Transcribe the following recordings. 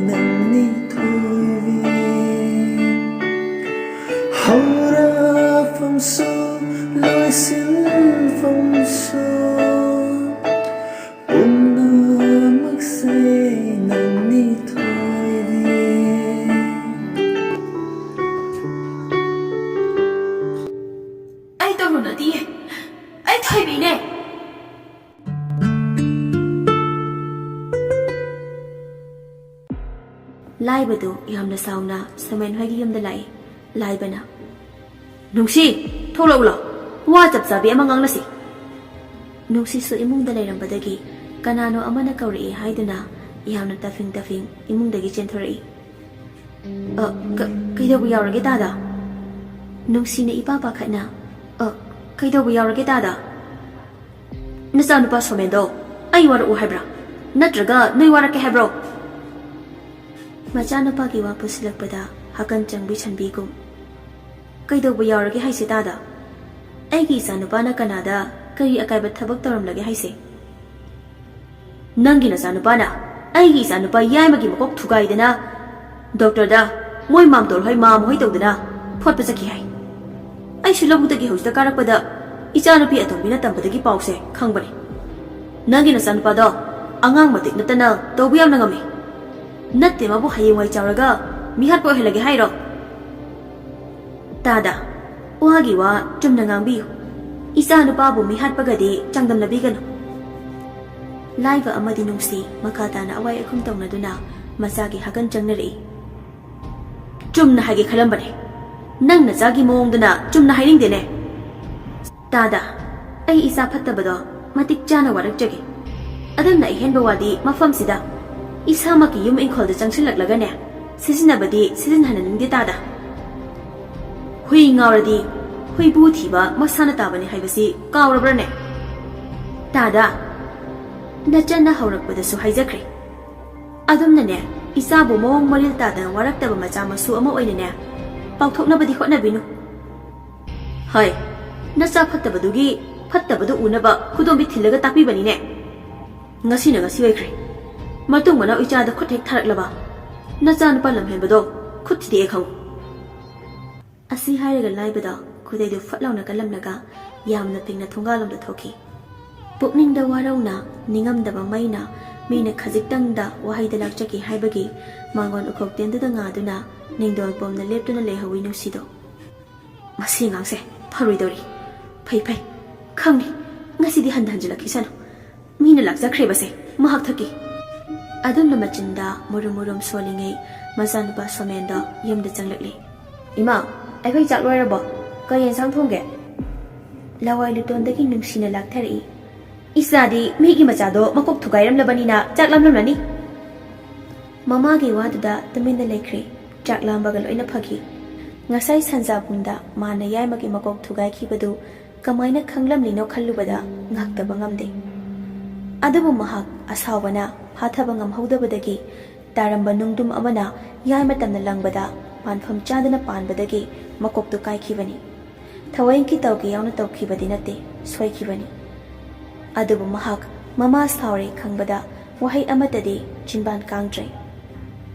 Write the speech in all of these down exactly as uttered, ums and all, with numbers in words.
ꯅꯪꯅꯤ ꯊꯣꯏꯕꯤ꯫ ꯍꯧꯔꯛꯐꯝꯁꯨ ꯂꯣꯏꯁꯤꯟꯐꯝꯁꯨ ꯄꯨꯝꯅꯃꯛꯁꯦ ꯅꯪꯅꯤ ꯊꯣꯏꯕꯤ꯫ ꯑꯩ ꯇꯧꯔꯨ ꯅꯠꯇꯤꯌꯦ, ꯑꯩ ꯊꯣꯏꯕꯤꯅꯦ꯫ ꯂꯥꯏꯕꯗꯨ ꯌꯥꯝꯅ ꯁꯥꯎꯅ ꯁꯃꯦꯟ ꯍꯣꯏꯒꯤ ꯌꯨꯝꯗ ꯂꯥꯛꯏ꯫ ꯂꯥꯏꯕꯅ, "ꯅꯨꯡꯁꯤ, ꯊꯣꯛꯂꯛꯎ ꯂꯥꯎ, ꯋꯥ ꯆꯞ ꯆꯥꯕꯤ ꯑꯃ ꯉꯥꯡꯅꯁꯤ꯫" ꯅꯨꯡꯁꯤꯁꯨ ꯏꯃꯨꯡꯗ ꯂꯩꯔꯝꯕꯗꯒꯤ ꯀꯅꯥꯅꯣ ꯑꯃꯅ ꯀꯧꯔꯛꯏ ꯍꯥꯏꯗꯨꯅ ꯌꯥꯝꯅ ꯇꯐꯤꯡ ꯇꯐꯤꯡ ꯏꯃꯨꯡꯗꯒꯤ ꯆꯦꯟꯊꯣꯔꯛꯏ꯫ "ꯑ, ꯀ-, ꯀꯩꯗꯧꯕ ꯌꯥꯎꯔꯒꯦ ꯇꯥꯗ?" ꯅꯨꯡꯁꯤꯅ ꯏꯄꯥ ꯄꯥꯈꯠꯅ, "ꯑ, ꯀꯩꯗꯧꯕ ꯌꯥꯎꯔꯒꯦ ꯇꯥꯗ?" "ꯅꯆꯥꯅꯨꯄꯥ ꯁꯣꯃꯦꯟꯗꯣ ꯑꯩ ꯋꯥꯔꯛꯎ ꯍꯥꯏꯕ꯭ꯔꯥ? ꯅꯠꯇ꯭ꯔꯒ ꯅꯣꯏ ꯋꯥꯔꯛꯀꯦ ꯍꯥꯏꯕ꯭ꯔꯣ?" ꯃꯆꯥꯅꯨꯄꯥꯒꯤ ꯋꯥ ꯄꯨꯁꯤꯜꯂꯛꯄꯗ ꯍꯥꯀꯟ ꯆꯪꯕꯤ ꯁꯟꯕꯤꯒꯨꯝ, "ꯀꯩꯗꯧꯕ ꯌꯥꯎꯔꯒꯦ ꯍꯥꯏꯁꯦ ꯇꯥꯗ? ꯑꯩꯒꯤ ꯏꯆꯥꯅꯨꯄꯥꯅ ꯀꯅꯥꯗ ꯀꯔꯤ ꯑꯀꯥꯏꯕ ꯊꯕꯛ ꯇꯧꯔꯝꯂꯒꯦ ꯍꯥꯏꯁꯦ?" "ꯅꯪꯒꯤ ꯅꯆꯥꯅꯨꯄꯥꯅ ꯑꯩꯒꯤ ꯏꯆꯥꯅꯨꯄꯥ ꯌꯥꯏꯃꯒꯤ ꯃꯀꯣꯛ ꯊꯨꯒꯥꯏꯗꯅ ꯗꯣꯛꯇꯔꯗ ꯃꯣꯏ ꯃꯥꯝꯇꯣꯜ ꯍꯣꯏ ꯃꯥꯝ ꯍꯣꯏ ꯇꯧꯗꯅ ꯐꯣꯠꯄ ꯆꯠꯈꯤ ꯍꯥꯏ꯫ ꯑꯩꯁꯨ ꯂꯧꯕꯨꯛꯇꯒꯤ ꯍꯧꯖꯤꯛꯇ ꯀꯥꯔꯛꯄꯗ ꯏꯆꯥꯅꯨꯄꯤ ꯑꯇꯣꯝꯕꯤꯅ ꯇꯝꯕꯗꯒꯤ ꯄꯥꯎꯁꯦ ꯈꯪꯕꯅꯦ꯫ ꯅꯪꯒꯤ ꯅꯆꯥꯅꯨꯄꯥꯗꯣ ꯑꯉꯥꯡ ꯃꯇꯤꯛ ꯅꯠꯇꯅ ꯇꯧꯕ ꯌꯥꯝꯅ ꯉꯝꯃꯤ꯫ ꯅꯠꯇꯦ, ꯃꯥꯕꯨ ꯍꯌꯦꯡꯋꯥꯏ ꯆꯥꯎꯔꯒ ꯃꯤꯍꯥꯠꯄ ꯑꯣꯏꯍꯜꯂꯒꯦ ꯍꯥꯏꯔꯣ?" "ꯇꯥꯗ, ꯋꯥꯒꯤ ꯋꯥ ꯆꯨꯝꯅ ꯉꯥꯡꯕꯤꯌꯨ꯫ ꯏꯆꯥ ꯅꯨꯄꯥꯕꯨ ꯃꯤꯍꯥꯠꯄꯒꯗꯤ ꯆꯥꯡꯗꯝꯅꯕꯤꯒꯅꯨ꯫" ꯂꯥꯏꯕ ꯑꯃꯗꯤ ꯅꯨꯡꯁꯤ ꯃꯈꯥ ꯇꯥꯅ ꯑꯋꯥꯏ ꯑꯈꯨꯝ ꯇꯧꯅꯗꯨꯅ ꯃꯆꯥꯒꯤ ꯍꯥꯒꯟ ꯆꯪꯅꯔꯛꯏ꯫ "ꯆꯨꯝꯅ ꯍꯥꯏꯒꯦ ꯈꯜꯂꯝꯕꯅꯦ꯫ ꯅꯪ ꯅꯆꯥꯒꯤ ꯃꯑꯣꯡꯗꯨꯅ ꯆꯨꯝꯅ ꯍꯥꯏꯅꯤꯡꯗꯦꯅꯦ꯫" "ꯇꯥꯗ, ꯑꯩ ꯏꯆꯥ ꯐꯠꯇꯕꯗꯣ ꯃꯇꯤꯛ ꯆꯥꯅ ꯋꯥꯔꯛꯆꯒꯦ꯫ ꯑꯗꯨꯝꯅ ꯑꯍꯦꯟꯕ ꯋꯥꯗꯤ ꯃꯐꯝꯁꯤꯗ ꯏꯁꯥꯃꯛꯀꯤ ꯌꯨꯝ ꯏꯪꯈꯣꯜꯗ ꯆꯪꯁꯤꯜꯂꯛꯂꯒꯅꯦ, ꯁꯤꯖꯤꯟꯅꯕꯗꯤ ꯁꯤꯖꯤꯟꯅꯍꯟꯅꯤꯡꯗꯦ ꯇꯥꯗ꯫ ꯍꯨꯏ ꯉꯥꯎꯔꯗꯤ ꯍꯨꯏꯕꯨ ꯊꯤꯕ ꯃꯁꯥꯅ ꯇꯥꯕꯅꯤ ꯍꯥꯏꯕꯁꯤ ꯀꯥꯎꯔꯕ꯭ꯔꯅꯦ? ꯇꯥꯗ, ꯅꯆꯟꯅ ꯍꯧꯔꯛꯄꯗꯁꯨ ꯍꯥꯏꯖꯈ꯭ꯔꯦ꯫ ꯑꯗꯨꯝꯅꯅꯦ, ꯏꯆꯥꯕꯨ ꯃꯑꯣꯡ ꯃꯔꯤꯜ ꯇꯥꯗꯅ ꯋꯥꯔꯛꯇꯕ ꯃꯆꯥ ꯃꯁꯨ ꯑꯃ ꯑꯣꯏꯅꯅꯦ, ꯄꯥꯎꯊꯣꯛꯅꯕꯗꯤ ꯍꯣꯠꯅꯕꯤꯅꯨ꯫" "ꯍꯣꯏ, ꯅꯆꯥ ꯐꯠꯇꯕꯗꯨꯒꯤ ꯐꯠꯇꯕꯗꯨ ꯎꯅꯕ ꯈꯨꯗꯣꯝꯕꯤ ꯊꯤꯜꯂꯒ ꯇꯥꯛꯄꯤꯕꯅꯤꯅꯦ꯫ ꯉꯁꯤꯅ ꯉꯁꯤ ꯑꯣꯏꯈ꯭ꯔꯦ꯫ ꯃꯇꯨꯡ ꯃꯅꯥꯎ ꯏꯆꯥꯗ ꯈꯨꯠ ꯍꯦꯛ ꯊꯥꯔꯛꯂꯕ, ꯅꯆꯥꯅꯨꯄꯥ ꯂꯝꯍꯦꯟꯕꯗꯣ ꯈꯨꯠ ꯊꯤꯗꯦꯛꯑꯦ ꯈꯪꯉꯨ꯫ ꯑꯁꯤ ꯍꯥꯏꯔꯒ ꯂꯥꯏꯕꯗ ꯈꯨꯗꯩꯗꯨ ꯐꯠ ꯂꯥꯎꯅ ꯀꯜꯂꯝꯂꯒ ꯌꯥꯝꯅ ꯐꯤꯡꯅ ꯊꯣꯡꯒꯥꯜꯂꯣꯝꯗ ꯊꯣꯛꯈꯤ꯫ ꯄꯨꯛꯅꯤꯡꯗ ꯋꯥꯔꯧꯅ, ꯅꯤꯡꯉꯝꯗꯕ ꯃꯩꯅ ꯃꯤꯅ ꯈꯖꯤꯛꯇꯪꯗ ꯋꯥꯍꯩꯗ ꯂꯥꯛꯆꯈꯤ ꯍꯥꯏꯕꯒꯤ ꯃꯥꯡꯒꯣꯟ ꯎꯈꯣꯛꯇꯦꯟꯗꯨꯗ ꯉꯥꯗꯨꯅ ꯅꯤꯡꯗꯣꯜ ꯄꯣꯝꯅ ꯂꯦꯞꯇꯨꯅ ꯂꯩꯍꯧꯋꯤ ꯅꯨꯡꯁꯤꯗꯣ꯫ ꯃꯁꯤ ꯑꯉꯥꯡꯁꯦ ꯐꯔꯣꯏꯗꯧꯔꯤ꯫ ꯐꯩ ꯐꯩ, ꯈꯪꯅꯤ꯫ ꯉꯁꯤꯗꯤ ꯍꯟꯊ ꯍꯟꯖꯤꯜꯂꯛꯈꯤꯁꯅꯨ꯫ ꯃꯤꯅ ꯂꯥꯛꯆꯈ꯭ꯔꯦꯕꯁꯦ ꯃꯍꯥꯛ ꯊꯛꯀꯤ꯫ ꯑꯗꯨꯝꯅ ꯃꯆꯤꯟꯗ ꯃꯨꯔꯨꯝ ꯃꯨꯔꯨꯝ ꯁꯣꯜꯂꯤꯉꯩ ꯃꯆꯥꯅꯨꯄꯥ ꯁꯣꯃꯦꯟꯗꯣ ꯌꯨꯝꯗ ꯆꯪꯂꯛꯂꯤ꯫ "ꯏꯃꯥ, ꯑꯩꯈꯣꯏ ꯆꯥꯛ ꯂꯣꯏꯔꯕꯣ? ꯀꯔꯤ ꯌꯦꯟꯁꯥꯡ ꯊꯣꯡꯒꯦ?" ꯂꯋꯥꯏ ꯂꯨꯇꯣꯟꯗꯒꯤ ꯅꯨꯡꯁꯤꯅ ꯂꯥꯛꯊꯔꯛꯏ꯫ "ꯏꯆꯥꯗꯤ ꯃꯤꯒꯤ ꯃꯆꯥꯗꯣ ꯃꯀꯣꯛ ꯊꯨꯒꯥꯏꯔꯝꯂꯕꯅꯤꯅ ꯆꯥꯛ ꯂꯥꯝꯂꯝꯂꯅꯤ꯫" ꯃꯃꯥꯒꯤ ꯋꯥꯗꯨꯗ ꯇꯨꯃꯤꯟꯅ ꯂꯩꯈ꯭ꯔꯦ꯫ ꯆꯥꯛ ꯂꯥꯝꯕꯒ ꯂꯣꯏꯅ ꯐꯈꯤ꯫ ꯉꯁꯥꯏ ꯁꯟꯖꯥꯕꯨꯡꯗ ꯃꯥꯅ ꯌꯥꯏꯃꯒꯤ ꯃꯀꯣꯛ ꯊꯨꯒꯥꯏꯈꯤꯕꯗꯨ ꯀꯃꯥꯏꯅ ꯈꯪꯂꯝꯂꯤꯅꯣ ꯈꯜꯂꯨꯕꯗ ꯉꯥꯛꯇꯕ ꯉꯝꯗꯦ꯫ ꯑꯗꯨꯕꯨ ꯃꯍꯥꯛ ꯑꯁꯥꯎꯕꯅ ꯐꯥꯊꯕ ꯉꯝꯍꯧꯗꯕꯗꯒꯤ ꯇꯥꯔꯝꯕ ꯅꯨꯡꯗꯨꯝ ꯑꯃꯅ ꯌꯥꯏꯃ ꯇꯝꯅ ꯂꯪꯕꯗ ꯄꯥꯟꯐꯝ ꯆꯥꯗꯅ ꯄꯥꯟꯕꯗꯒꯤ ꯃꯀꯣꯛꯇꯨ ꯀꯥꯏꯈꯤꯕꯅꯤ꯫ ꯊꯑꯣꯏꯒꯤ ꯇꯧꯒꯦ ꯌꯥꯎꯅ ꯇꯧꯈꯤꯕꯗꯤ ꯅꯠꯇꯦ, ꯁꯣꯏꯈꯤꯕꯅꯤ꯫ ꯑꯗꯨꯕꯨ ꯃꯍꯥꯛ ꯃꯃꯥ ꯁꯥꯎꯔꯦ ꯈꯪꯕꯗ ꯋꯥꯍꯩ ꯑꯃꯠꯇꯗꯤ ꯆꯤꯟꯕꯥꯟ ꯀꯥꯡꯗ꯭ꯔꯦ꯫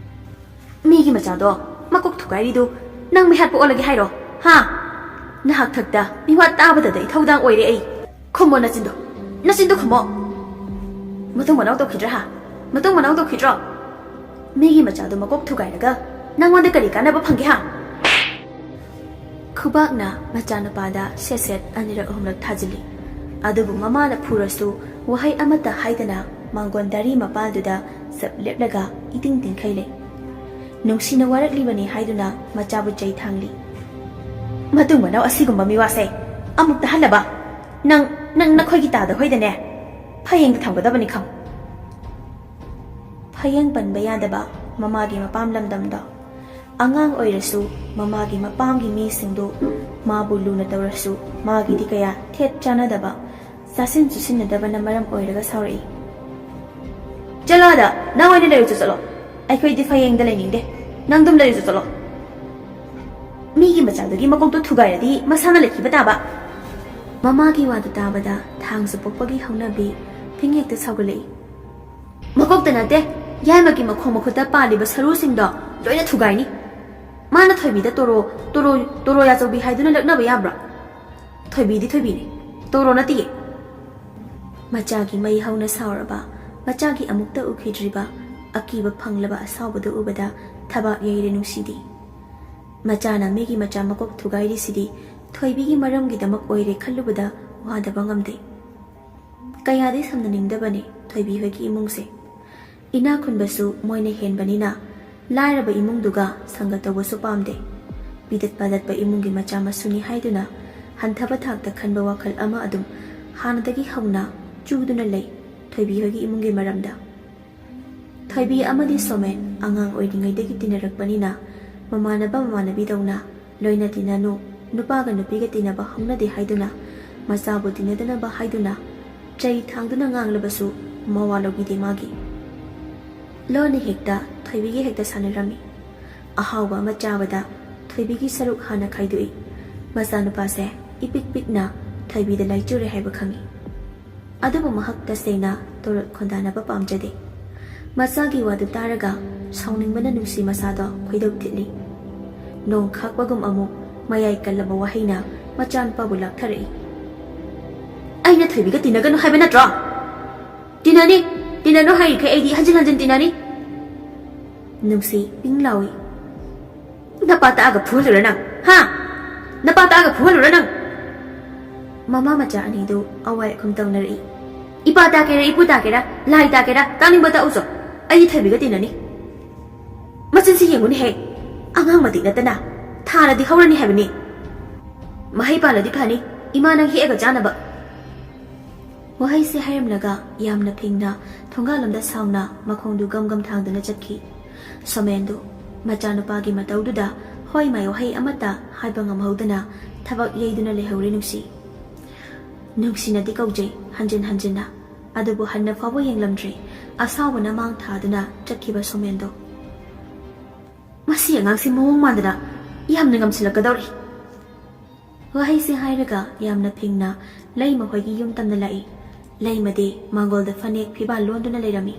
"ꯃꯤꯒꯤ ꯃꯆꯥꯗꯣ ꯃꯀꯣꯛ ꯊꯨꯒꯥꯏꯔꯤꯗꯨ ꯅꯪ ꯃꯤꯍꯥꯠꯄ ꯑꯣꯜꯂꯒꯦ ꯍꯥꯏꯔꯣ? ꯍꯥ? ꯅꯍꯥꯛ ꯊꯛꯇ ꯃꯤꯋꯥ ꯇꯥꯕꯗꯗ ꯏꯊꯧꯗꯥꯡ ꯑꯣꯏꯔꯦ ꯑꯩ꯫ ꯈꯨꯝꯃꯣ ꯅꯆꯤꯟꯗꯣ, ꯅꯆꯤꯟꯗꯣ ꯈꯨꯝꯃꯣ꯫ ꯃꯇꯨꯡ ꯃꯅꯥꯎ ꯇꯧꯈꯤꯗ꯭ꯔꯥ ꯍꯥ? ꯃꯇꯨꯡ ꯃꯅꯥꯎ ꯇꯧꯈꯤꯗ꯭ꯔꯣ? ꯃꯤꯒꯤ ꯃꯆꯥꯗꯣ ꯃꯀꯣꯛ ꯊꯨꯒꯥꯏꯔꯒ ꯅꯪꯉꯣꯟꯗ ꯀꯔꯤ ꯀꯥꯟꯅꯕ ꯐꯪꯒꯦ ꯍꯥ?" ꯈꯨꯕꯥꯛꯅ ꯃꯆꯥꯅꯨꯄꯥꯗ ꯁꯦꯠ ꯁꯦꯠ ꯑꯅꯤꯔꯛ ꯑꯍꯨꯝꯂꯛ ꯊꯥꯖꯤꯜꯂꯤ꯫ ꯑꯗꯨꯕꯨ ꯃꯃꯥꯅ ꯐꯨꯔꯁꯨ ꯋꯥꯍꯩ ꯑꯃꯠꯇ ꯍꯥꯏꯗꯅ ꯃꯥꯡꯒꯣꯟ ꯗꯥꯔꯤ ꯃꯄꯥꯜꯗꯨꯗ ꯆꯞ ꯂꯦꯞꯂꯒ ꯏꯇꯤꯡ ꯇꯤꯡꯈꯩ ꯂꯩ꯫ ꯅꯨꯡꯁꯤꯅ ꯋꯥꯔꯛꯂꯤꯕꯅꯤ ꯍꯥꯏꯗꯨꯅ ꯃꯆꯥꯕꯨ ꯆꯩ ꯊꯥꯡꯂꯤ꯫ "ꯃꯇꯨꯡ ꯃꯅꯥꯎ ꯑꯁꯤꯒꯨꯝꯕ ꯃꯤꯋꯥꯁꯦ ꯑꯃꯨꯛ ꯇꯥꯍꯜꯂꯕ? ꯅꯪ, ꯅꯪ ꯅꯈꯣꯏꯒꯤ ꯇꯥꯗ ꯍꯣꯏꯗꯅꯦ ꯐꯌꯦꯡꯗ ꯊꯝꯒꯗꯕꯅꯤ ꯈꯪ꯫" ꯐꯌꯦꯡ ꯄꯟꯕ ꯌꯥꯗꯕ ꯃꯃꯥꯒꯤ ꯃꯄꯥꯝ ꯂꯝꯗꯝꯗꯣ꯫ ꯑꯉꯥꯡ ꯑꯣꯏꯔꯁꯨ ꯃꯃꯥꯒꯤ ꯃꯄꯥꯝꯒꯤ ꯃꯤꯁꯤꯡꯗꯨ ꯃꯥꯕꯨ ꯂꯨꯅ ꯇꯧꯔꯁꯨ ꯃꯥꯒꯤꯗꯤ ꯀꯌꯥ ꯊꯦꯠ ꯆꯥꯅꯗꯕ, ꯆꯥꯁꯤꯟ ꯆꯨꯁꯤꯟꯅꯗꯕꯅ ꯃꯔꯝ ꯑꯣꯏꯔꯒ ꯁꯥꯎꯔꯛꯏ꯫ "ꯆꯠꯂꯣ ꯑꯗ, ꯅꯪ ꯑꯣꯏꯅ ꯂꯩꯔꯨꯆꯣ ꯆꯠꯂꯣ꯫ ꯑꯩꯈꯣꯏꯗꯤ ꯐꯌꯦꯡꯗ ꯂꯩꯅꯤꯡꯗꯦ꯫ ꯅꯪ ꯑꯗꯨꯝ ꯂꯩꯔꯨꯆꯣ ꯆꯠꯂꯣ꯫ ꯃꯤꯒꯤ ꯃꯆꯥꯗꯨꯒꯤ ꯃꯀꯣꯛꯇꯣ ꯊꯨꯒꯥꯏꯔꯗꯤ ꯃꯁꯥꯅ ꯂꯩꯈꯤꯕ ꯇꯥꯕ꯫" ꯃꯃꯥꯒꯤ ꯋꯥꯗꯨ ꯇꯥꯕꯗ ꯊꯥꯡꯁꯨ ꯄꯣꯛꯄꯒꯤ ꯍꯧꯅꯕꯤ ꯐꯤꯡ ꯍꯦꯛꯇ ꯁꯥꯎꯒꯠꯂꯛꯏ꯫ ꯃꯀꯣꯛꯇ ꯅꯠꯇꯦ, ꯌꯥꯏꯃꯒꯤ ꯃꯈꯣꯡ ꯃꯈꯨꯠꯇ ꯄꯥꯜꯂꯤꯕ ꯁꯔꯨꯁꯤꯡꯗꯣ ꯂꯣꯏꯅ ꯊꯨꯒꯥꯏꯅꯤ꯫ ꯃꯥꯅ ꯊꯣꯏꯕꯤꯗ ꯇꯣꯔꯣ, ꯇꯣꯔꯣ, ꯇꯣꯔꯣ ꯌꯥꯆꯧꯕꯤ ꯍꯥꯏꯗꯨꯅ ꯂꯛꯅꯕ ꯌꯥꯕ꯭ꯔꯥ? ꯊꯣꯏꯕꯤꯗꯤ ꯊꯣꯏꯕꯤꯅꯤ, ꯇꯣꯔꯣ ꯅꯠꯇꯤꯌꯦ꯫ ꯃꯆꯥꯒꯤ ꯃꯩ ꯍꯧꯅ ꯁꯥꯎꯔꯕ, ꯃꯆꯥꯒꯤ ꯑꯃꯨꯛꯇ ꯎꯈꯤꯗ꯭ꯔꯤꯕ ꯑꯀꯤꯕ ꯐꯪꯂꯕ ꯑꯁꯥꯎꯕꯗꯨ ꯎꯕꯗ ꯊꯕꯥꯛ ꯌꯩꯔꯦ ꯅꯨꯡꯁꯤꯗꯤ꯫ ꯃꯆꯥꯅ ꯃꯤꯒꯤ ꯃꯆꯥ ꯃꯀꯣꯛ ꯊꯨꯒꯥꯏꯔꯤꯁꯤꯗꯤ ꯊꯣꯏꯕꯤꯒꯤ ꯃꯔꯝꯒꯤꯗꯃꯛ ꯑꯣꯏꯔꯦ ꯈꯜꯂꯨꯕꯗ ꯋꯥꯗꯕ ꯉꯝꯗꯦ꯫ ꯀꯌꯥꯗꯤ ꯁꯝꯅꯅꯤꯡꯗꯕꯅꯤ ꯊꯣꯏꯕꯤ ꯍꯣꯏꯒꯤ ꯏꯃꯨꯡꯁꯦ꯫ ꯏꯅꯥꯛ ꯈꯨꯟꯕꯁꯨ ꯃꯣꯏꯅ ꯍꯦꯟꯕꯅꯤꯅ ꯂꯥꯏꯔꯕ ꯏꯃꯨꯡꯗꯨꯒ ꯁꯪꯒ ꯇꯧꯕꯁꯨ ꯄꯥꯝꯗꯦ꯫ ꯄꯤꯗꯠ ꯄꯥꯗꯠꯄ ꯏꯃꯨꯡꯒꯤ ꯃꯆꯥ ꯃꯁꯨꯅꯤ ꯍꯥꯏꯗꯨꯅ ꯍꯟꯊꯕ ꯊꯥꯛꯇ ꯈꯟꯕ ꯋꯥꯈꯜ ꯑꯃ ꯑꯗꯨꯝ ꯍꯥꯟꯅꯗꯒꯤ ꯍꯧꯅ ꯆꯨꯗꯨꯅ ꯂꯩ ꯊꯣꯏꯕꯤ ꯍꯣꯏꯒꯤ ꯏꯃꯨꯡꯒꯤ ꯃꯔꯝꯗ꯫ ꯊꯣꯏꯕꯤ ꯑꯃꯗꯤ ꯁꯣꯃꯦꯟ ꯑꯉꯥꯡ ꯑꯣꯏꯔꯤꯉꯩꯗꯒꯤ ꯇꯤꯟꯅꯔꯛꯄꯅꯤꯅ ꯃꯃꯥꯟꯅꯕ ꯃꯃꯥꯟꯅꯕꯤꯗꯧꯅ ꯂꯣꯏꯅ ꯇꯤꯟꯅꯅꯨ, ꯅꯨꯄꯥꯒ ꯅꯨꯄꯤꯒ ꯇꯤꯟꯅꯕ ꯍꯧꯅꯗꯦ ꯍꯥꯏꯗꯨꯅ ꯃꯆꯥꯕꯨ ꯇꯤꯟꯅꯗꯅꯕ ꯍꯥꯏꯗꯨꯅ ꯆꯩ ꯊꯥꯡꯗꯨꯅ ꯉꯥꯡꯂꯕꯁꯨ ꯃꯋꯥ ꯂꯧꯕꯤꯗꯦ ꯃꯥꯒꯤ꯫ ꯂꯣꯟꯅ ꯍꯦꯛꯇ ꯊꯣꯏꯕꯤꯒꯤ ꯍꯦꯛꯇ ꯁꯥꯟꯅꯔꯝꯃꯤ꯫ ꯑꯍꯥꯎꯕ ꯑꯃ ꯆꯥꯕꯗ ꯊꯣꯏꯕꯤꯒꯤ ꯁꯔꯨꯛ ꯍꯥꯟꯅ ꯈꯥꯏꯗꯣꯛꯏ꯫ ꯃꯆꯥꯅꯨꯄꯥꯁꯦ ꯏꯄꯤꯛ ꯄꯤꯛꯅ ꯊꯣꯏꯕꯤꯗ ꯂꯥꯏꯆꯨꯔꯦ ꯍꯥꯏꯕ ꯈꯪꯏ꯫ ꯑꯗꯨꯕꯨ ꯃꯍꯥꯛ ꯇꯁꯦꯡꯅ ꯇꯣꯔꯣꯠ ꯈꯣꯟꯗꯥꯅꯕ ꯄꯥꯝꯖꯗꯦ꯫ ꯃꯆꯥꯒꯤ ꯋꯥꯗꯨ ꯇꯥꯔꯒ ꯁꯥꯎꯅꯤꯡꯕꯅ ꯅꯨꯡꯁꯤ ꯃꯁꯥꯗꯣ ꯈꯣꯏꯗꯧ ꯊꯤꯠꯂꯤ꯫ ꯅꯣꯡ ꯈꯥꯛꯄꯒꯨꯝ ꯑꯃꯨꯛ ꯃꯌꯥꯏ ꯀꯜꯂꯕ ꯋꯥꯍꯩꯅ ꯃꯆꯥꯅꯨꯄꯥꯕꯨ ꯂꯥꯛꯊꯔꯛꯏ꯫ "ꯑꯩꯅ ꯊꯣꯏꯕꯤꯒ ꯇꯤꯟꯅꯒꯅꯨ ꯍꯥꯏꯕ ꯅꯠꯇ꯭ꯔꯣ? ꯇꯤꯟꯅꯅꯤ, ꯇꯤꯟꯅꯅꯨ ꯍꯥꯏꯔꯤꯈꯩ ꯑꯩꯗꯤ ꯍꯟꯖꯤꯟ ꯍꯟꯖꯤꯟ ꯇꯤꯟꯅꯅꯤ꯫" ꯅꯨꯡꯁꯤ ꯄꯤꯡ ꯂꯥꯎꯏ꯫ "ꯅꯄꯥ ꯇꯥꯛꯑꯒ ꯐꯨꯍꯜꯂꯨꯔ ꯅꯪ? ꯍꯥ? ꯅꯄꯥ ꯇꯥꯛꯑꯒ ꯐꯨꯍꯜꯂꯨꯔ ꯅꯪ?" ꯃꯃꯥ ꯃꯆꯥ ꯑꯅꯤꯗꯨ ꯑꯋꯥꯏ ꯑꯈꯨꯝ ꯇꯧꯅꯔꯛꯏ꯫ "ꯏꯄꯥ ꯇꯥꯛꯀꯦꯔꯥ, ꯏꯄꯨ ꯇꯥꯛꯀꯦꯔꯥ, ꯂꯥꯏ ꯇꯥꯛꯀꯦꯔꯥ, ꯇꯥꯛꯅꯤꯡꯕ ꯇꯥꯛꯎꯆꯣ, ꯑꯩꯗꯤ ꯊꯣꯏꯕꯤꯒ ꯇꯤꯟꯅꯅꯤ꯫ ꯃꯆꯤꯟꯁꯤ ꯌꯦꯡꯉꯨꯅꯦꯍꯦ, ꯑꯉꯥꯡ ꯃꯇꯤꯛ ꯅꯠꯇꯅ ꯊꯥꯔꯗꯤ ꯍꯧꯔꯅꯤ ꯍꯥꯏꯕꯅꯤ꯫ ꯃꯍꯩ ꯄꯥꯜꯂꯗꯤ ꯐꯅꯤ, ꯏꯃꯥ ꯅꯪ ꯍꯦꯛꯑꯒ ꯆꯥꯅꯕ꯫" ꯋꯥꯍꯩꯁꯦ ꯍꯥꯏꯔꯝꯂꯒ ꯌꯥꯝꯅ ꯐꯤꯡꯅ ꯊꯣꯡꯒꯥꯜꯂꯣꯝꯗ ꯁꯥꯎꯅ ꯃꯈꯣꯡꯗꯨ ꯒꯝ ꯒꯝ ꯊꯥꯡꯗꯨꯅ ꯆꯠꯈꯤ꯫ ꯁꯣꯃꯦꯟꯗꯨ ꯃꯆꯥꯅꯨꯄꯥꯒꯤ ꯃꯇꯧꯗꯨꯗ ꯍꯣꯏ ꯃꯥꯏ ꯋꯥꯍꯩ ꯑꯃꯠꯇ ꯍꯥꯏꯕ ꯉꯝꯍꯧꯗꯅ ꯊꯕꯛ ꯌꯩꯗꯨꯅ ꯂꯩꯍꯧꯔꯦ ꯅꯨꯡꯁꯤ꯫ ꯅꯨꯡꯁꯤꯅꯗꯤ ꯀꯧꯖꯩ ꯍꯟꯖꯤꯟ ꯍꯟꯖꯤꯟꯅ, ꯑꯗꯨꯕꯨ ꯍꯟꯅ ꯐꯥꯎꯕ ꯌꯦꯡꯂꯝꯗ꯭ꯔꯦ ꯑꯁꯥꯎꯕꯅ ꯃꯥꯡ ꯊꯥꯗꯨꯅ ꯆꯠꯈꯤꯕ ꯁꯣꯃꯦꯟꯗꯣ꯫ "ꯃꯁꯤ ꯑꯉꯥꯡꯁꯤ ꯃꯑꯣꯡ ꯃꯥꯟꯗꯅ ꯌꯥꯝꯅ ꯉꯝꯁꯤꯜꯂꯛꯀꯗꯧꯔꯤ꯫" ꯋꯥꯍꯩꯁꯤ ꯍꯥꯏꯔꯒ ꯌꯥꯝꯅ ꯐꯤꯡꯅ ꯂꯩꯃ ꯍꯣꯏꯒꯤ ꯌꯨꯝ ꯇꯝꯅ ꯂꯥꯛꯏ꯫ ꯂꯩꯃꯗꯤ ꯃꯥꯡꯒꯣꯜꯗ ꯐꯅꯦꯛ ꯐꯤꯕꯥꯜ ꯂꯣꯟꯗꯨꯅ ꯂꯩꯔꯝꯃꯤ꯫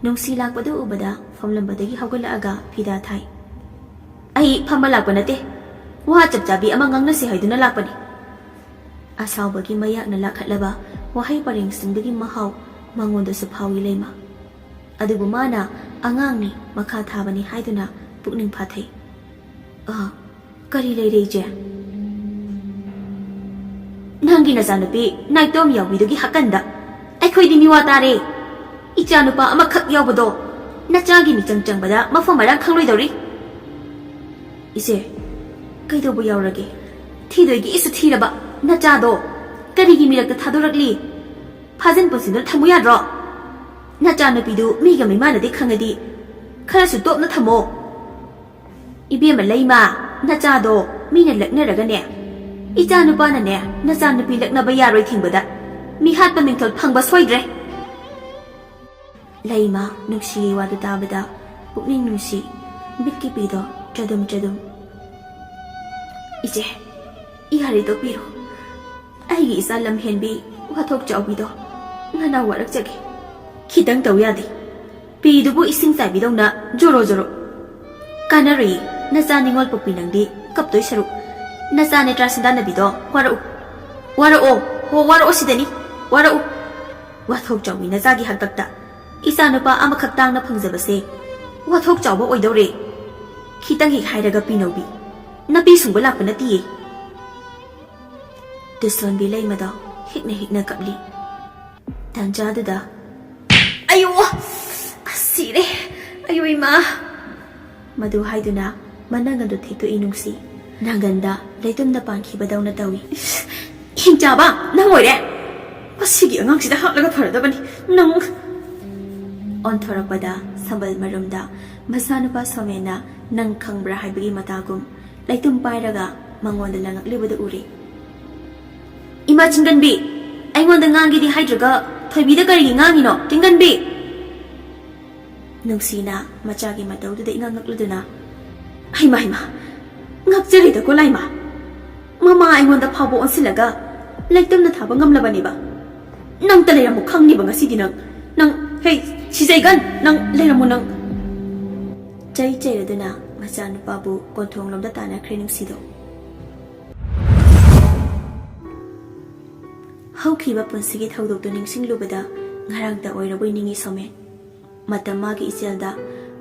ꯅꯨꯡꯁꯤ ꯂꯥꯛꯄꯗꯨ ꯎꯕꯗ ꯐꯝꯂꯝꯕꯗꯒꯤ ꯍꯧꯒꯠꯂꯛꯑꯒ ꯐꯤꯗꯥ ꯊꯥꯏ꯫ "ꯑꯩ ꯐꯝꯕ ꯂꯥꯛꯄ ꯅꯠꯇꯦ, ꯋꯥ ꯆꯞ ꯆꯥꯕꯤ ꯑꯃ ꯉꯥꯡꯅꯁꯤ ꯍꯥꯏꯗꯨꯅ ꯂꯥꯛꯄꯅꯤ꯫" ꯑꯁꯥꯎꯕꯒꯤ ꯃꯌꯥꯛꯅ ꯂꯥꯈꯠꯂꯕ ꯋꯥꯍꯩ ꯄꯔꯦꯡꯁꯤꯡꯗꯨꯒꯤ ꯃꯍꯥꯎ ꯃꯉꯣꯟꯗꯁꯨ ꯐꯥꯎꯏ ꯂꯩꯃ꯫ ꯑꯗꯨꯕꯨ ꯃꯥꯅ ꯑꯉꯥꯡꯅꯤ, ꯃꯈꯥ ꯊꯥꯕꯅꯤ ꯍꯥꯏꯗꯨꯅ ꯄꯨꯛꯅꯤꯡ ꯐꯥꯊꯩ꯫ "ꯑ, ꯀꯔꯤ ꯂꯩꯔꯦ, ꯏꯆꯦ?" "ꯅꯪꯒꯤ ꯅꯆꯥꯅꯨꯄꯤ ꯅꯥꯏꯇꯣꯝ ꯌꯥꯎꯕꯤꯗꯨꯒꯤ ꯍꯥꯀꯟꯗ ꯑꯩꯈꯣꯏꯗꯤ ꯃꯤꯋꯥ ꯇꯥꯔꯦ꯫ ꯏꯆꯥꯅꯨꯄꯥ ꯑꯃꯈꯛ ꯌꯥꯎꯕꯗꯣ ꯅꯆꯥꯒꯤ ꯃꯤꯆꯪ ꯆꯪꯕꯗ ꯃꯐꯝ ꯃꯔꯥꯡ ꯈꯪꯂꯣꯏꯗꯧꯔꯤ꯫" "ꯏꯆꯦ, ꯀꯩꯗꯧꯕ ꯌꯥꯎꯔꯒꯦ? ꯊꯤꯗꯣꯏꯒꯤ ꯏꯁꯨ ꯊꯤꯔꯕ ꯅꯆꯥꯗꯣ ꯀꯔꯤꯒꯤ ꯃꯤꯔꯛꯇ ꯊꯥꯗꯣꯔꯛꯂꯤ? ꯐꯥꯖꯤꯟ ꯄꯨꯟꯁꯤꯟꯗꯨꯅ ꯊꯝꯃꯨ ꯌꯥꯗ꯭ꯔꯣ? ꯅꯆꯥꯅꯨꯄꯤꯗꯨ ꯃꯤꯒ ꯃꯤꯃꯥꯟꯅꯗꯦ ꯈꯪꯉꯗꯤ ꯈꯔꯁꯨ ꯇꯣꯞꯅ ꯊꯝꯃꯣ꯫" "ꯏꯕꯦꯝꯃ ꯂꯩꯃ, ꯅꯆꯥꯗꯣ ꯃꯤꯅ ꯂꯛꯅꯔꯒꯅꯦ, ꯏꯆꯥ ꯅꯨꯄꯥꯅꯅꯦ ꯅꯆꯥ ꯅꯨꯄꯤ ꯂꯛꯅꯕ ꯌꯥꯔꯣꯏ ꯊꯤꯡꯕꯗ ꯃꯤꯍꯥꯠꯄ ꯃꯤꯡꯊꯣꯜ ꯐꯪꯕ ꯁꯣꯏꯗ꯭ꯔꯦ꯫" ꯂꯩꯃ ꯅꯨꯡꯁꯤꯒꯤ ꯋꯥꯗꯨ ꯇꯥꯕꯗ ꯄꯨꯛꯅꯤꯡ ꯅꯨꯡꯁꯤ, ꯃꯤꯠꯀꯤ ꯄꯤꯗꯣ ꯆꯗꯨꯝ ꯆꯗꯨꯝ꯫ "ꯏꯆꯦ, ꯏꯍꯔꯤꯗꯣ ꯄꯤꯔꯣ꯫ ꯑꯩꯒꯤ ꯏꯆꯥ ꯂꯝꯍꯦꯟꯕꯤ ꯋꯥꯊꯣꯛ ꯆꯥꯎꯕꯤꯗꯣ ꯅꯅꯥꯎ ꯋꯥꯔꯛꯆꯒꯦ꯫" "ꯈꯤꯇꯪ ꯇꯧ ꯌꯥꯗꯦ꯫ ꯄꯤꯗꯨꯕꯨ ꯏꯁꯤꯡ ꯆꯥꯏꯕꯤꯗꯧꯅ ꯖꯣꯔꯣ ꯖꯣꯔꯣ꯫ ꯀꯥꯟꯅꯔꯣꯏꯌꯦ, ꯅꯆꯥ ꯅꯤꯉꯣꯜ ꯄꯣꯛꯄꯤ ꯅꯪꯗꯤ ꯀꯞꯇꯣꯏ ꯁꯔꯨꯛ꯫ ꯅꯆꯥ ꯅꯦꯇ꯭ꯔꯥ ꯁꯟꯗꯥꯅꯕꯤꯗꯣ ꯋꯥꯔꯛꯎ꯫ ꯋꯥꯔꯛꯑꯣ, ꯍꯣ, ꯋꯥꯔꯛꯑꯣ ꯁꯤꯗꯅꯤ꯫ ꯋꯥꯔꯛꯎ꯫" "ꯋꯥꯊꯣꯛ ꯆꯥꯎꯕꯤ ꯅꯆꯥꯒꯤ ꯍꯥꯛꯇꯛꯇ ꯏꯆꯥ ꯅꯨꯄꯥ ꯑꯃꯈꯛ ꯇꯥꯡꯅ ꯐꯪꯖꯕꯁꯦ ꯋꯥꯊꯣꯛ ꯆꯥꯎꯕ ꯑꯣꯏꯗꯧꯔꯦ꯫ ꯈꯤꯇꯪ ꯍꯦꯛ ꯍꯥꯏꯔꯒ ꯄꯤꯅꯧꯕꯤ꯫ ꯅꯄꯤ ꯁꯨꯡꯕ ꯂꯥꯛꯄ ꯅꯠꯇꯤꯌꯦ꯫" ꯇꯨꯁꯣꯟꯕꯤ ꯂꯩꯃꯗꯣ ꯍꯤꯛꯅ ꯍꯤꯛꯅ ꯀꯞꯂꯤ꯫ ꯇꯥꯟꯖꯥꯗꯨꯗ, "ꯑꯌꯣ! ꯑꯁ, ꯁꯤꯔꯦ! ꯑꯌꯣ ꯏꯃꯥ!" ꯃꯗꯨ ꯍꯥꯏꯗꯨꯅ ꯃꯅꯪꯒꯟꯗꯨ ꯊꯦꯛꯇꯣꯛꯏ ꯅꯨꯡꯁꯤ꯫ ꯅꯪꯒꯟꯗ ꯂꯩꯇꯨꯝꯅ ꯄꯥꯟꯈꯤꯕꯗꯧꯅ ꯇꯧꯏ꯫ "ꯍꯤꯡꯆꯥꯕ, ꯅꯪ ꯑꯣꯏꯔꯦ! ꯃꯁꯤꯒꯤ ꯑꯉꯥꯡꯁꯤꯗ ꯍꯥꯠꯂꯒ ꯐꯔꯗꯕꯅꯤ, ꯅꯪ!" ꯑꯣꯟꯊꯣꯔꯛꯄꯗ ꯁꯝꯕꯜ ꯃꯔꯨꯝꯗ ꯃꯆꯥꯅꯨꯄꯥ ꯁꯣꯃꯦꯟꯅ "ꯅꯪ ꯈꯪꯕ꯭ꯔꯥ?" ꯍꯥꯏꯕꯒꯤ ꯃꯇꯥꯒꯨꯝ ꯂꯩꯇꯨꯝ ꯄꯥꯏꯔꯒ ꯃꯉꯣꯟꯗ ꯂꯪꯉꯛꯂꯤꯕꯗꯨ ꯎꯔꯦ꯫ "ꯏꯃꯥ ꯆꯤꯡꯒꯟꯕꯤ, ꯑꯩꯉꯣꯟꯗ ꯉꯥꯡꯒꯦꯗꯤ ꯍꯥꯏꯗ꯭ꯔꯒ ꯊꯣꯏꯕꯤꯗ ꯀꯔꯤꯒꯤ ꯉꯥꯡꯉꯤꯅꯣ, ꯆꯤꯡꯒꯟꯕꯤ?" ꯅꯨꯡꯁꯤꯅ ꯃꯆꯥꯒꯤ ꯃꯇꯧꯗꯨꯗ ꯏꯉꯛ ꯉꯛꯂꯗꯨꯅ, "ꯍꯩꯃꯥ, ꯍꯩꯃꯥ, ꯉꯛꯆꯔꯦꯗꯀꯣ ꯂꯥꯏꯃ꯫ ꯃꯃꯥ ꯑꯩꯉꯣꯟꯗ ꯐꯥꯎꯕ ꯑꯣꯟꯁꯤꯜꯂꯒ ꯂꯩꯇꯨꯝꯅ ꯊꯥꯕ ꯉꯝꯂꯕꯅꯦꯕ꯫ ꯅꯪꯇ ꯂꯩꯔꯝꯃꯨ ꯈꯪꯅꯤꯕ ꯉꯁꯤꯗꯤ ꯅꯪ, ꯅꯪ, ꯍꯦ, ꯁꯤꯖꯩꯒꯟ, ꯅꯪ ꯂꯩꯔꯝꯃꯣ ꯅꯪ꯫ ꯆꯩ ꯆꯩꯔꯗꯨꯅ ꯃꯆꯥꯅꯨꯄꯥꯕꯨ ꯀꯣꯟꯊꯣꯡꯂꯣꯝꯗ ꯇꯥꯟꯅꯈ꯭ꯔꯦ ꯅꯨꯡꯁꯤꯗꯣ꯫ ꯍꯧꯈꯤꯕ ꯄꯨꯟꯁꯤꯒꯤ ꯊꯧꯗꯣꯛꯇꯨ ꯅꯤꯡꯁꯤꯡꯂꯨꯕꯗ ꯉꯔꯥꯡꯇ ꯑꯣꯏꯔꯕꯣꯏ ꯅꯤꯡꯏ ꯁꯣꯃꯦꯟ꯫ ꯃꯇꯝ ꯃꯥꯒꯤ ꯏꯆꯦꯜꯗ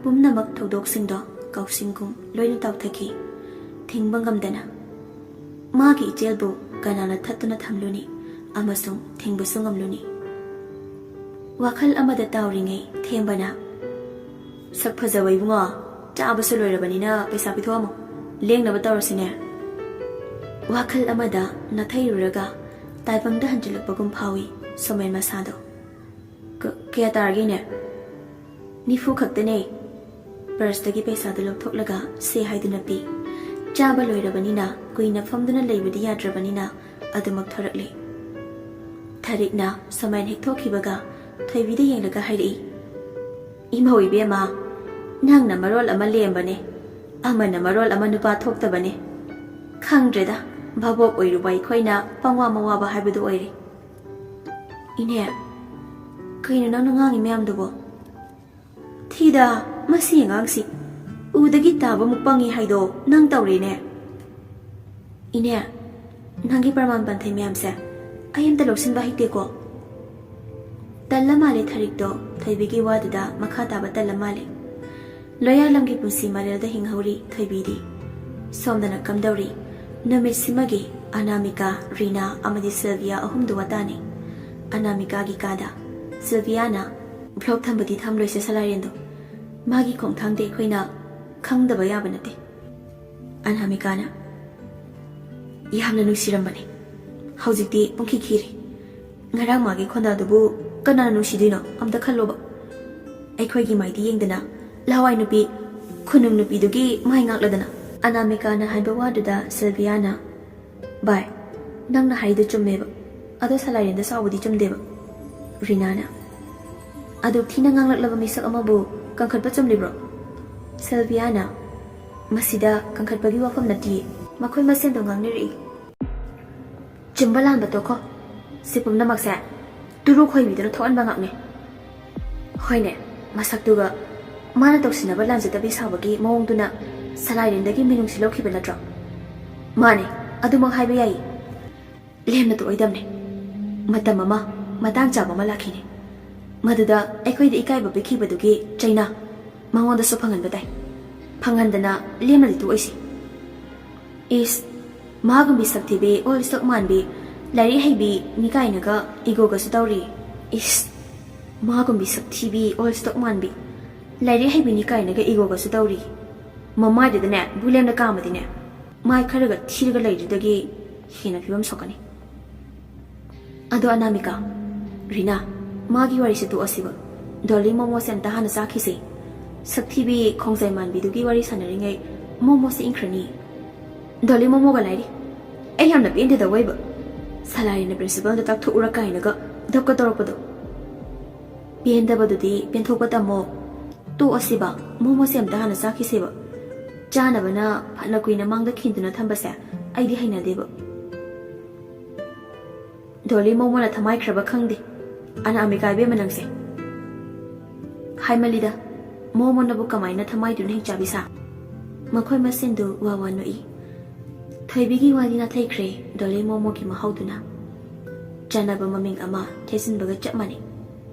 ꯄꯨꯝꯅꯃꯛ ꯊꯧꯗꯣꯛꯁꯤꯡꯗꯣ ꯀꯥꯎꯁꯤꯡꯒꯨꯝ ꯂꯣꯏꯅ ꯇꯥꯎꯊꯈꯤ꯫ ꯊꯤꯡꯕ ꯉꯝꯗꯅ ꯃꯥꯒꯤ ꯏꯆꯦꯜꯕꯨ ꯀꯅꯥꯅ ꯊꯠꯇꯨꯅ ꯊꯝꯂꯨꯅꯤ ꯑꯃꯁꯨꯡ ꯊꯤꯡꯕꯁꯨ ꯉꯝꯂꯨꯅꯤ? ꯋꯥꯈꯜ ꯑꯃꯗ ꯇꯥꯎꯔꯤꯉꯩ ꯊꯦꯝꯕꯅ, "ꯁꯛ ꯐꯖꯕ ꯏꯕꯨꯡꯉꯣ, ꯆꯥꯕꯁꯨ ꯂꯣꯏꯔꯕꯅꯤꯅ ꯄꯩꯁꯥ ꯄꯤꯊꯣꯛꯑꯝꯃꯣ, ꯂꯦꯡꯅꯕ ꯇꯧꯔꯁꯤꯅꯦ"꯫ ꯋꯥꯈꯜ ꯑꯃꯗ ꯅꯥꯊꯩꯔꯨꯔꯒ ꯇꯥꯏꯕꯪꯗ ꯍꯟꯖꯤꯜꯂꯛꯄꯒꯨꯝ ꯐꯥꯎꯏ ꯁꯣꯃꯦꯟ ꯃꯁꯥꯗꯣ꯫ "ꯀ-, ꯀꯌꯥ ꯇꯥꯔꯒꯦꯅꯦ?" "ꯅꯤꯐꯨ ꯈꯛꯇꯅꯦ"꯫ ꯄꯔꯁꯇꯒꯤ ꯄꯩꯁꯥꯗꯨ ꯂꯧꯊꯣꯛꯂꯒ ꯁꯦ ꯍꯥꯏꯗꯨꯅ ꯄꯤ꯫ ꯆꯥꯕ ꯂꯣꯏꯔꯕꯅꯤꯅ ꯀꯨꯏꯅ ꯐꯝꯗꯨꯅ ꯂꯩꯕꯗꯤ ꯌꯥꯗ꯭ꯔꯕꯅꯤꯅ ꯑꯗꯨꯃꯛ ꯊꯣꯔꯛꯂꯦ꯫ ꯊꯔꯤꯛꯅ ꯁꯣꯃꯦꯟ ꯍꯦꯛ ꯊꯣꯛꯈꯤꯕꯒ ꯊꯣꯏꯕꯤꯗ ꯌꯦꯡꯂꯒ ꯍꯥꯏꯔꯛꯏ, "ꯏꯃꯧ ꯏꯕꯦꯝꯃ, ꯅꯪꯅ ꯃꯔꯣꯜ ꯑꯃ ꯂꯦꯝꯕꯅꯦ, ꯑꯃꯅ ꯃꯔꯣꯜ ꯑꯃ ꯅꯨꯄꯥ ꯊꯣꯛꯇꯕꯅꯦ꯫ ꯈꯪꯗ꯭ꯔꯦꯗ, ꯚꯥꯕꯣꯛ ꯑꯣꯏꯔꯨꯕ ꯑꯩꯈꯣꯏꯅ ꯄꯪꯋꯥ ꯃꯋꯥꯕ ꯍꯥꯏꯕꯗꯨ ꯑꯣꯏꯔꯦ"꯫ "ꯏꯅꯦ, ꯀꯩꯅꯣ ꯅꯪꯅ ꯉꯥꯡꯉꯤ ꯃꯌꯥꯝꯗꯨꯕꯣ?" "ꯊꯤꯗ, ꯃꯁꯤ ꯑꯉꯥꯡꯁꯤ ꯎꯗꯒꯤ ꯇꯥꯕꯃꯨꯛ ꯄꯪꯉꯤ ꯍꯥꯏꯗꯣ ꯅꯪ ꯇꯧꯔꯦꯅꯦ"꯫ "ꯏꯅꯦ, ꯅꯪꯒꯤ ꯄ꯭ꯔꯃꯥꯟ ꯄꯥꯟꯊꯩ ꯃꯌꯥꯝꯁꯦ ꯑꯩ ꯑꯝꯇ ꯂꯧꯁꯤꯟꯕ ꯍꯩꯇꯦꯀꯣ"꯫ ꯇꯜꯂ ꯃꯥꯜꯂꯦ ꯊꯔꯤꯛꯇꯣ ꯊꯣꯏꯕꯤꯒꯤ ꯋꯥꯗꯨꯗ ꯃꯈꯥ ꯇꯥꯕ ꯇꯜꯂ ꯃꯥꯜꯂꯦ꯫ ꯂꯣꯌꯥꯂꯝꯒꯤ ꯄꯨꯟꯁꯤ ꯃꯔꯦꯜꯗ ꯍꯤꯡꯍꯧꯔꯤ ꯊꯣꯏꯕꯤꯗꯤ꯫ ꯁꯣꯝꯗꯅ ꯀꯝꯗꯧꯔꯤ? ꯅꯨꯃꯤꯠꯁꯤꯃꯒꯤ ꯑꯅꯥꯃꯤꯀꯥ, ꯔꯤꯅꯥ ꯑꯃꯗꯤ ꯁꯤꯜꯚꯤꯌꯥ ꯑꯍꯨꯝꯗꯨ ꯋꯥꯇꯥꯅꯤ꯫ ꯑꯅꯥꯃꯤꯀꯥꯒꯤ ꯀꯥꯗ ꯁꯤꯜꯚꯤꯌꯥꯅ, "ꯕ꯭ꯂꯣꯛ ꯊꯝꯕꯗꯤ ꯊꯝꯂꯣꯏꯁꯦ ꯁꯂꯥꯏꯔꯦꯟꯗꯣ꯫ ꯃꯥꯒꯤ ꯈꯣꯡꯊꯥꯡꯗꯤ ꯑꯩꯈꯣꯏꯅ ꯈꯪꯗꯕ ꯌꯥꯕ ꯅꯠꯇꯦ"꯫ ꯑꯅꯥꯃꯤꯀꯥꯅ, "ꯌꯥꯝꯅ ꯅꯨꯡꯁꯤꯔꯝꯕꯅꯦ꯫ ꯍꯧꯖꯤꯛꯇꯤ ꯄꯨꯡꯈꯤ ꯈꯤꯔꯦ꯫ ꯉꯔꯥꯡ ꯃꯥꯒꯤ ꯈꯣꯟꯗꯥꯗꯨꯕꯨ ꯀꯅꯥꯅ ꯅꯨꯡꯁꯤꯗꯣꯏꯅꯣ? ꯑꯝꯇ ꯈꯜꯂꯣꯕ꯫ ꯑꯩꯈꯣꯏꯒꯤ ꯃꯥꯏꯗꯤ ꯌꯦꯡꯗꯅ, ꯂꯍꯋꯥꯏ ꯅꯨꯄꯤ, ꯈꯨꯅꯨꯡ ꯅꯨꯄꯤꯗꯨꯒꯤ ꯃꯥꯏ ꯉꯥꯛꯂꯗꯅ"꯫ ꯑꯅꯥꯃꯤꯀꯥꯅ ꯍꯥꯏꯕ ꯋꯥꯗꯨꯗ ꯁꯤꯜꯚꯤꯌꯥꯅ, "ꯚꯥꯏ, ꯅꯪꯅ ꯍꯥꯏꯗꯨ ꯆꯨꯝꯃꯦꯕ꯫ ꯑꯗꯣ ꯁꯂꯥꯏꯔꯦꯟꯗ ꯁꯥꯎꯕꯗꯤ ꯆꯨꯝꯗꯦꯕ"꯫ ꯔꯤꯅꯥꯅ, "ꯑꯗꯨꯛ ꯊꯤꯅ ꯉꯥꯡꯂꯛꯂꯕ ꯃꯤꯁꯛ ꯑꯃꯕꯨ ꯀꯟꯈꯠꯄ ꯆꯨꯝꯂꯤꯕ꯭ꯔꯣ?" ꯁꯤꯜꯚꯤꯌꯥꯅ, "ꯃꯁꯤꯗ ꯀꯟꯈꯠꯄꯒꯤ ꯋꯥꯐꯝ ꯅꯠꯇꯤꯌꯦ꯫ ꯃꯈꯣꯏ ꯃꯁꯦꯟꯗꯣ ꯉꯥꯡꯅꯔꯛꯏ"꯫ "ꯆꯨꯝꯕ ꯂꯥꯟꯕ ꯇꯣꯛꯈꯣ꯫ ꯁꯤ ꯄꯨꯝꯅꯃꯛꯁꯦ ꯇꯨꯔꯨ ꯈꯣꯏꯕꯤꯗꯨꯅ ꯊꯣꯛꯍꯟꯕ ꯉꯥꯛꯅꯦ"꯫ ꯍꯣꯏꯅꯦ, ꯃꯁꯛꯇꯨꯒ ꯃꯥꯅ ꯇꯧꯁꯤꯟꯅꯕ ꯂꯥꯟꯖꯗꯕꯤ ꯁꯥꯕꯒꯤ ꯃꯑꯣꯡꯗꯨꯅ ꯁꯂꯥꯏꯔꯦꯟꯗꯒꯤ ꯃꯤꯅꯨꯡꯁꯤ ꯂꯧꯈꯤꯕ ꯅꯠꯇ꯭ꯔꯣ? ꯃꯥꯅꯦ, ꯑꯗꯨꯃꯛ ꯍꯥꯏꯕ ꯌꯥꯏ꯫ ꯂꯦꯝꯅ ꯇꯣꯛꯑꯣꯏꯗꯕꯅꯦ꯫ ꯃꯇꯝ ꯑꯃ, ꯃꯇꯥꯡ ꯆꯥꯕ ꯑꯃ ꯂꯥꯛꯈꯤꯅꯤ꯫ ꯃꯗꯨꯗ ꯑꯩꯈꯣꯏꯗ ꯏꯀꯥꯏꯕ ꯄꯤꯈꯤꯕꯗꯨꯒꯤ ꯆꯩꯅꯥ ꯃꯉꯣꯟꯗꯁꯨ ꯐꯪꯍꯟꯕ ꯇꯥꯏ꯫ ꯐꯪꯍꯟꯗꯅ ꯂꯦꯝꯅꯗꯤ ꯇꯣꯛꯑꯣꯏꯁꯤ꯫ ꯏꯁ, ꯃꯥꯒꯨꯝꯕꯤ ꯁꯛꯊꯤꯕꯤ, ꯑꯣꯜ ꯁ꯭ꯇꯣꯛ ꯃꯥꯟꯕꯤ, ꯂꯥꯏꯔꯤꯛ ꯍꯩꯕꯤ ꯃꯤ ꯀꯥꯏꯅꯒ ꯏꯒꯣꯒꯁꯨ ꯇꯧꯔꯤ꯫ ꯏꯁ, ꯃꯥꯒꯨꯝꯕꯤ ꯁꯛꯊꯤꯕꯤ, ꯑꯣꯜ ꯁ꯭ꯇꯣꯛ ꯃꯥꯟꯕꯤ, ꯂꯥꯏꯔꯤꯛ ꯍꯩꯕꯤꯅꯤ ꯀꯥꯏꯅꯒ ꯏꯒꯣꯒꯁꯨ ꯇꯧꯔꯤ꯫ ꯃꯃꯥꯏꯗꯨꯗꯅꯦ ꯕꯨꯂꯦꯝꯅ ꯀꯥꯝꯃꯗꯤꯅꯦ, ꯃꯥꯏ ꯈꯔꯒ ꯊꯤꯔꯒ ꯂꯩꯔꯤꯗꯨꯗꯒꯤ ꯍꯦꯟꯅ ꯐꯤꯕꯝ ꯁꯣꯛꯀꯅꯤ꯫ ꯑꯗꯣ ꯑꯅꯥꯃꯤꯀꯥ, ꯔꯤꯅꯥ, ꯃꯥꯒꯤ ꯋꯥꯔꯤꯁꯦ ꯇꯣꯛꯑꯁꯤꯕ꯫ ꯗꯣꯂꯤ ꯃꯣꯃꯣꯁꯦ ꯑꯝꯇ ꯍꯥꯟꯅ ꯆꯥꯈꯤꯁꯦ꯫ ꯁꯛꯊꯤꯕꯤ ꯈꯣꯡꯖꯥꯏ ꯃꯥꯟꯕꯤꯗꯨꯒꯤ ꯋꯥꯔꯤ ꯁꯥꯟꯅꯔꯤꯉꯩ ꯃꯣꯃꯣꯁꯦ ꯏꯪꯈ꯭ꯔꯅꯤ꯫ ꯗꯣꯂꯤ ꯃꯣꯃꯣꯒ ꯂꯥꯏꯔꯤ꯫ ꯑꯩ ꯌꯥꯝꯅ ꯄꯦꯟꯗꯦꯗ ꯑꯋꯣꯏꯕ꯫ ꯁꯂꯥꯏꯅ ꯄ꯭ꯔꯤꯟꯁꯤꯄꯜꯗ ꯇꯥꯛꯊꯣꯛꯎꯔ ꯀꯥꯏꯅꯒ ꯙꯞꯀ ꯇꯧꯔꯛꯄꯗꯣ꯫ ꯄꯦꯟꯗꯕꯗꯨꯗꯤ ꯄꯦꯟꯊꯣꯛꯄ ꯇꯝꯃꯣ꯫ ꯇꯣꯛꯑꯁꯤꯕ, ꯃꯣꯃꯣꯁꯦ ꯑꯝꯇ ꯍꯥꯟꯅ ꯆꯥꯈꯤꯁꯦꯕ꯫ ꯆꯥꯅꯕꯅ ꯐꯅ ꯀꯨꯏꯅ ꯃꯥꯡꯗ ꯈꯤꯟꯗꯨꯅ ꯊꯝꯕꯁꯦ ꯑꯩꯗꯤ ꯍꯩꯅꯗꯦꯕ꯫ ꯗꯣꯂꯤ ꯃꯣꯃꯣꯅ ꯊꯃꯥꯏꯈ꯭ꯔꯕ ꯈꯪꯗꯦ꯫ ꯑꯅꯥꯃꯤꯀꯥ ꯏꯕꯦꯝꯃ ꯅꯪꯁꯦ꯫ ꯍꯥꯏꯃꯜꯂꯤꯗ, ꯃꯣꯃꯣꯅꯕꯨ ꯀꯃꯥꯏꯅ ꯊꯃꯥꯏꯗꯨꯅ ꯍꯤꯡꯆꯥꯕꯤ ꯁꯥ? ꯃꯈꯣꯏ ꯃꯁꯦꯟꯗꯨ ꯋꯥ ꯋꯥ ꯅꯣꯛꯏ꯫ ꯊꯣꯏꯕꯤꯒꯤ ꯋꯥꯗꯤ ꯅꯥꯊꯩꯈ꯭ꯔꯦ, ꯗꯣꯂꯤ ꯃꯣꯃꯣꯒꯤ ꯃꯍꯥꯎꯗꯨꯅ꯫ ꯆꯥꯅꯕ ꯃꯃꯤꯡ ꯑꯃ ꯊꯦꯠꯆꯤꯟꯕꯒ ꯆꯞ ꯃꯥꯟꯅꯩ꯫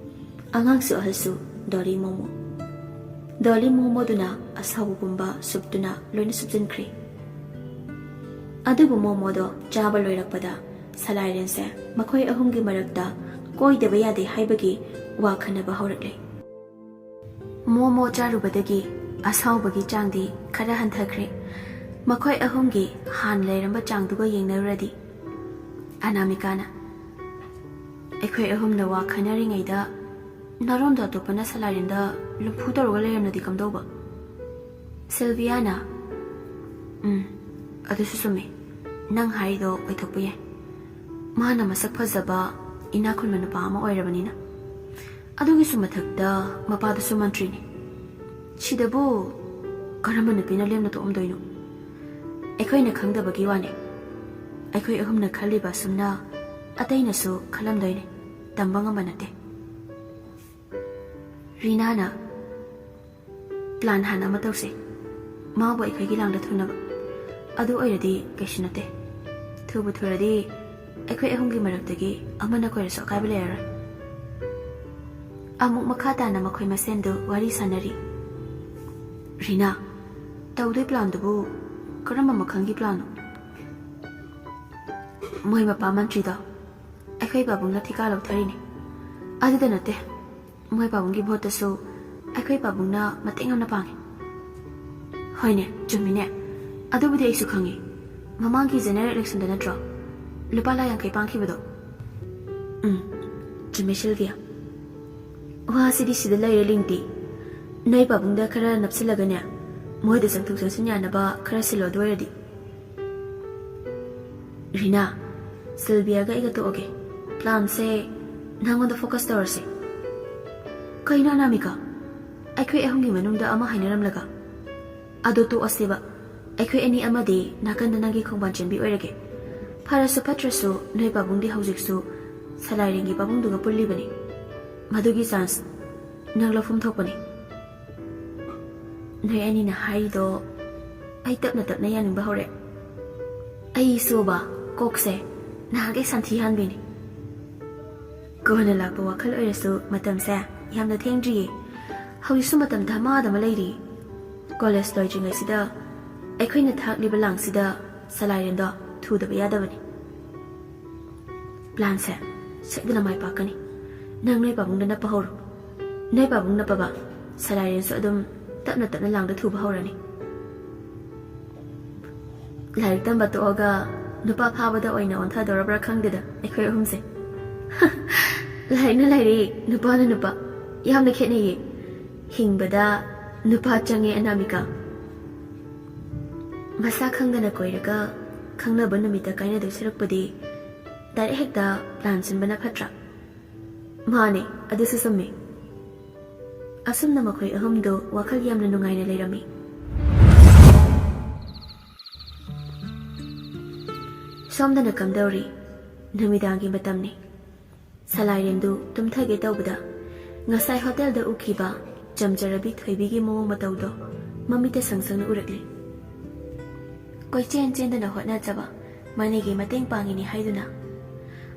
ꯑꯉꯥꯡꯁꯨ ꯑꯍꯜꯁꯨ ꯗꯣꯂꯤ ꯃꯣꯃꯣ꯫ ꯗꯣꯂꯤ ꯃꯣꯃꯣꯗꯨꯅ ꯑꯁꯥꯎꯕ ꯄꯨꯝꯕ ꯁꯨꯞꯇꯨꯅ ꯂꯣꯏꯅ ꯁꯨꯞꯆꯤꯟꯈ꯭ꯔꯦ꯫ ꯑꯗꯨꯕꯨ ꯃꯣꯃꯣꯗꯣ ꯆꯥꯕ ꯂꯣꯏꯔꯛꯄꯗ ꯁꯂꯥꯏꯔꯦꯟꯁꯦ ꯃꯈꯣꯏ ꯑꯍꯨꯝꯒꯤ ꯃꯔꯛꯇ ꯀꯣꯏꯗꯕ ꯌꯥꯗꯦ ꯍꯥꯏꯕꯒꯤ ꯋꯥ ꯈꯟꯅꯕ ꯍꯧꯔꯛꯂꯦ꯫ ꯃꯣꯃꯣ ꯆꯥꯔꯨꯕꯗꯒꯤ ꯑꯁꯥꯎꯕꯒꯤ ꯆꯥꯡꯗꯤ ꯈꯔ ꯍꯟꯊꯈ꯭ꯔꯦ꯫ ꯃꯈꯣꯏ ꯑꯍꯨꯝꯒꯤ ꯍꯥꯟꯅ ꯂꯩꯔꯝꯕ ꯆꯥꯡꯗꯨꯒ ꯌꯦꯡꯅꯔꯨꯔꯗꯤ꯫ ꯑꯅꯥꯃꯤꯀꯥꯅ, "ꯑꯩꯈꯣꯏ ꯑꯍꯨꯝꯅ ꯋꯥ ꯈꯟꯅꯔꯤꯉꯩꯗ ꯅꯔꯣꯟꯗꯣ ꯑꯇꯣꯞꯄꯅ ꯁꯂꯥꯏꯔꯦꯟꯗ ꯂꯨꯝꯐꯨ ꯇꯧꯔꯒ ꯂꯩꯔꯝꯂꯗꯤ ꯀꯝꯗꯧꯕ?" ꯁꯤꯜꯚꯤꯌꯥꯅ, "ꯎꯝ, ꯑꯗꯨꯁꯨ ꯆꯨꯝꯃꯦ꯫ ꯅꯪ ꯍꯥꯏꯔꯤꯗꯣ ꯑꯣꯏꯊꯣꯛꯄ ꯌꯥꯏ꯫ ꯃꯥꯅ ꯃꯁꯛ ꯐꯖꯕ, ꯏꯅꯥꯛ ꯈꯨꯟꯕ ꯅꯨꯄꯥ ꯑꯃ ꯑꯣꯏꯔꯕꯅꯤꯅ꯫ ꯑꯗꯨꯒꯤꯁꯨ ꯃꯊꯛꯇ ꯃꯄꯥꯗꯨꯁꯨ ꯃꯟꯇ꯭ꯔꯤꯅꯤ꯫ ꯁꯤꯗꯕꯨ ꯀꯔꯝꯕ ꯅꯨꯄꯤꯅ ꯂꯦꯝꯅ ꯇꯣꯛꯑꯝꯗꯣꯏꯅꯣ? ꯑꯩꯈꯣꯏꯅ ꯈꯪꯗꯕꯒꯤ ꯋꯥꯅꯤ꯫ ꯑꯩꯈꯣꯏ ꯑꯍꯨꯝꯅ ꯈꯜꯂꯤꯕ ꯑꯁꯨꯝꯅ ꯑꯇꯩꯅꯁꯨ ꯈꯜꯂꯝꯗꯣꯏꯅꯤ꯫ ꯇꯝꯕ ꯉꯝꯕ ꯅꯠꯇꯦ꯫" ꯔꯤꯅꯥꯅ, "ꯄ꯭ꯂꯥꯟ ꯍꯥꯟꯅ ꯑꯃ ꯇꯧꯁꯦ, ꯃꯥꯕꯨ ꯑꯩꯈꯣꯏꯒꯤ ꯂꯥꯡꯗ ꯊꯨꯅꯕ꯫ ꯑꯗꯨ ꯑꯣꯏꯔꯗꯤ ꯀꯩꯁꯨ ꯅꯠꯇꯦ꯫ ꯊꯨꯕꯨ ꯊꯨꯔꯗꯤ ꯑꯩꯈꯣꯏ ꯑꯍꯨꯝꯒꯤ ꯃꯔꯛꯇꯒꯤ ꯑꯃꯅ ꯀꯣꯏꯔꯁꯨ ꯑꯀꯥꯏꯕ ꯂꯩꯔꯔꯣꯏ꯫" ꯑꯃꯨꯛ ꯃꯈꯥ ꯇꯥꯅ ꯃꯈꯣꯏ ꯃꯁꯦꯟꯗꯨ ꯋꯥꯔꯤ ꯁꯥꯟꯅꯔꯤ꯫ "ꯔꯤꯅꯥ, ꯇꯧꯗꯣꯏ ꯄ꯭ꯂꯥꯟꯗꯨꯕꯨ ꯀꯔꯝꯕ ꯃꯈꯜꯒꯤ ꯄ꯭ꯂꯥꯟꯅꯣ?" "ꯃꯣꯏ ꯃꯄꯥ ꯃꯟꯇ꯭ꯔꯤꯗꯣ ꯑꯩꯈꯣꯏ ꯄꯥꯕꯨꯡꯅ ꯊꯤꯀꯥ ꯂꯧꯊꯔꯤꯅꯦ꯫ ꯑꯗꯨꯗ ꯅꯠꯇꯦ, ꯃꯣꯏ ꯄꯥꯕꯨꯡꯒꯤ ꯚꯣꯠꯇꯁꯨ ꯑꯩꯈꯣꯏ ꯄꯥꯕꯨꯡꯅ ꯃꯇꯦꯡ ꯌꯥꯝꯅ ꯄꯥꯡꯉꯤ꯫" "ꯍꯣꯏꯅꯦ, ꯆꯨꯝꯃꯤꯅꯦ꯫ ꯑꯗꯨꯕꯨꯗꯤ ꯑꯩꯁꯨ ꯈꯪꯉꯤ꯫ ꯃꯃꯥꯡꯒꯤ ꯖꯦꯅꯔꯦꯜ ꯏꯂꯦꯛꯁꯟꯗ ꯅꯠꯇ꯭ꯔꯣ ꯂꯨꯄꯥ ꯂꯥꯈ ꯌꯥꯡꯈꯩ ꯄꯥꯡꯈꯤꯕꯗꯣ?" "ꯎꯝ, ꯆꯨꯝꯃꯦ ꯁꯤꯜꯚꯤꯌꯥ꯫ ꯋꯥꯁꯤꯗꯤ ꯁꯤꯗ ꯂꯩꯔꯦ ꯂꯤꯡꯇꯤ꯫ ꯅꯣꯏ ꯄꯥꯕꯨꯡꯗ ꯈꯔ ꯅꯞꯁꯤꯜꯂꯒꯅꯦ, ꯃꯣꯏꯗ ꯆꯪꯊꯣꯛ ꯆꯪꯁꯤꯟ ꯌꯥꯅꯕ ꯈꯔ ꯁꯤꯜꯂꯣ ꯑꯗꯨ ꯑꯣꯏꯔꯗꯤ꯫" "ꯔꯤꯅꯥ, ꯁꯤꯜꯚꯤꯌꯥꯒ ꯑꯩꯒ ꯇꯣꯛꯑꯒꯦ꯫ ꯄ꯭ꯂꯥꯟꯁꯦ ꯅꯪꯉꯣꯟꯗ ꯐꯣꯀꯁ ꯇꯧꯔꯁꯦ꯫" "ꯀꯩꯅꯣ ꯑꯅꯥꯃꯤꯀꯥ? ꯑꯩꯈꯣꯏ ꯑꯍꯨꯝꯒꯤ ꯃꯅꯨꯡꯗ ꯑꯃ ꯍꯥꯏꯅꯔꯝꯂꯒ?" "ꯑꯗꯣ ꯇꯣꯛꯑꯁꯦꯕ꯫ ꯑꯩꯈꯣꯏ ꯑꯅꯤ ꯑꯃꯗꯤ ꯅꯥꯀꯟꯗ ꯅꯪꯒꯤ ꯈꯣꯡꯕꯥꯟ ꯆꯦꯟꯕꯤ ꯑꯣꯏꯔꯒꯦ꯫ ꯐꯔꯁꯨ ꯐꯠꯇ꯭ꯔꯁꯨ ꯅꯣꯏ ꯄꯥꯕꯨꯡꯗꯤ ꯍꯧꯖꯤꯛꯁꯨ ꯁꯂꯥꯏꯔꯦꯟꯒꯤ ꯄꯥꯕꯨꯡꯗꯨꯒ ꯄꯨꯜꯂꯤꯕꯅꯤ꯫ ꯃꯗꯨꯒꯤ ꯆꯥꯟꯁ ꯅꯪ ꯂꯧꯐꯝ ꯊꯣꯛꯄꯅꯤ꯫" "ꯅꯣꯏ ꯑꯅꯤꯅ ꯍꯥꯏꯔꯤꯗꯣ ꯑꯩ ꯇꯞꯅ ꯇꯞꯅ ꯌꯥꯅꯤꯡꯕ ꯍꯧꯔꯦ꯫ ꯑꯩꯁꯨꯕ ꯀꯣꯛꯁꯦ ꯅꯍꯥꯟꯈꯩ ꯁꯟꯊꯤ ꯍꯥꯟꯕꯤꯅꯤ꯫" ꯀꯣꯟꯅ ꯂꯥꯛꯄ ꯋꯥꯈꯜ ꯑꯣꯏꯔꯁꯨ ꯃꯇꯝꯁꯦ ꯌꯥꯝꯅ ꯊꯦꯡꯗ꯭ꯔꯤꯌꯦ꯫ ꯍꯧꯖꯤꯛꯁꯨ ꯃꯇꯝ ꯙꯃꯥ ꯙꯃꯥ ꯂꯩꯔꯤ꯫ ꯀꯣꯂꯦꯖ ꯂꯣꯏꯗ꯭ꯔꯤꯉꯩꯁꯤꯗ ꯑꯩꯈꯣꯏꯅ ꯊꯥꯛꯂꯤꯕ ꯂꯥꯡꯁꯤꯗ ꯁꯂꯥꯏꯔꯦꯟꯗꯣ ꯊꯨꯗꯕ ꯌꯥꯗꯕꯅꯤ꯫ "ꯄ꯭ꯂꯥꯟꯁꯦ ꯁꯣꯏꯗꯅ ꯃꯥꯏ ꯄꯥꯛꯀꯅꯤ꯫ ꯅꯪ ꯅꯣꯏ ꯄꯥꯕꯨꯡꯗ ꯅꯞꯄ ꯍꯧꯔꯣ꯫ ꯅꯣꯏ ꯄꯥꯕꯨꯡ ꯅꯞꯄꯕ ꯁꯂꯥꯏꯔꯦꯟꯁꯨ ꯑꯗꯨꯝ ꯇꯞꯅ ꯇꯞꯅ ꯂꯥꯡꯗ ꯊꯨꯕ ꯍꯧꯔꯅꯤ꯫" ꯂꯥꯏꯔꯤꯛ ꯇꯝꯕ ꯇꯣꯛꯑꯒ ꯅꯨꯄꯥ ꯐꯥꯕꯗ ꯑꯣꯏꯅ ꯑꯣꯟꯊꯗꯧꯔꯕ꯭ꯔꯥ ꯈꯪꯗꯦꯗ ꯑꯩꯈꯣꯏ ꯑꯍꯨꯝꯁꯦ꯫ "ꯂꯥꯏꯔꯤꯛꯅ ꯂꯥꯏꯔꯤꯛ, ꯅꯨꯄꯥꯅ ꯅꯨꯄꯥ, ꯌꯥꯝꯅ ꯈꯦꯠꯅꯩꯌꯦ꯫ ꯍꯤꯡꯕꯗ ꯅꯨꯄꯥ ꯆꯪꯉꯦ ꯑꯅꯥꯃꯤꯀꯥ꯫ ꯃꯁꯥ ꯈꯪꯗꯅ ꯀꯣꯏꯔꯒ ꯈꯪꯅꯕ ꯅꯨꯃꯤꯠꯇ ꯀꯥꯏꯅꯗꯣꯏ ꯁꯔꯨꯛꯄꯨꯗꯤ ꯗꯥꯏꯔꯦꯛ ꯍꯦꯛꯇ ꯄ꯭ꯂꯥꯟ ꯁꯤꯟꯕꯅ ꯐꯠꯇ꯭ꯔꯥ?" "ꯃꯥꯅꯦ, ꯑꯗꯨꯁꯨ ꯆꯨꯝꯃꯦ꯫" ꯑꯁꯨꯝꯅ ꯃꯈꯣꯏ ꯑꯍꯨꯝꯗꯨ ꯋꯥꯈꯜ ꯌꯥꯝꯅ ꯅꯨꯡꯉꯥꯏꯅ ꯂꯩꯔꯝꯃꯤ꯫ ꯁꯣꯝꯗꯅ ꯀꯝꯗꯧꯔꯤ? ꯅꯨꯃꯤꯗꯥꯡꯒꯤ ꯃꯇꯝꯅꯤ꯫ ꯁꯂꯥꯏꯔꯦꯟꯗꯨ ꯇꯨꯝꯊꯒꯦ ꯇꯧꯕꯗ ꯉꯁꯥꯏ ꯍꯣꯇꯦꯜꯗ ꯎꯈꯤꯕ ꯆꯝꯖꯔꯕꯤ ꯊꯣꯏꯕꯤꯒꯤ ꯃꯑꯣꯡ ꯃꯇꯧꯗꯣ ꯃꯃꯤꯠꯇ ꯁꯪ ꯁꯪꯅ ꯎꯔꯛꯂꯦ꯫ ꯀꯣꯏꯆꯦꯟ ꯆꯦꯟꯗꯨꯅ ꯍꯣꯠꯅꯖꯕ, ꯃꯅꯦꯒꯤ ꯃꯇꯦꯡ ꯄꯥꯡꯉꯤꯅꯤ ꯍꯥꯏꯗꯨꯅ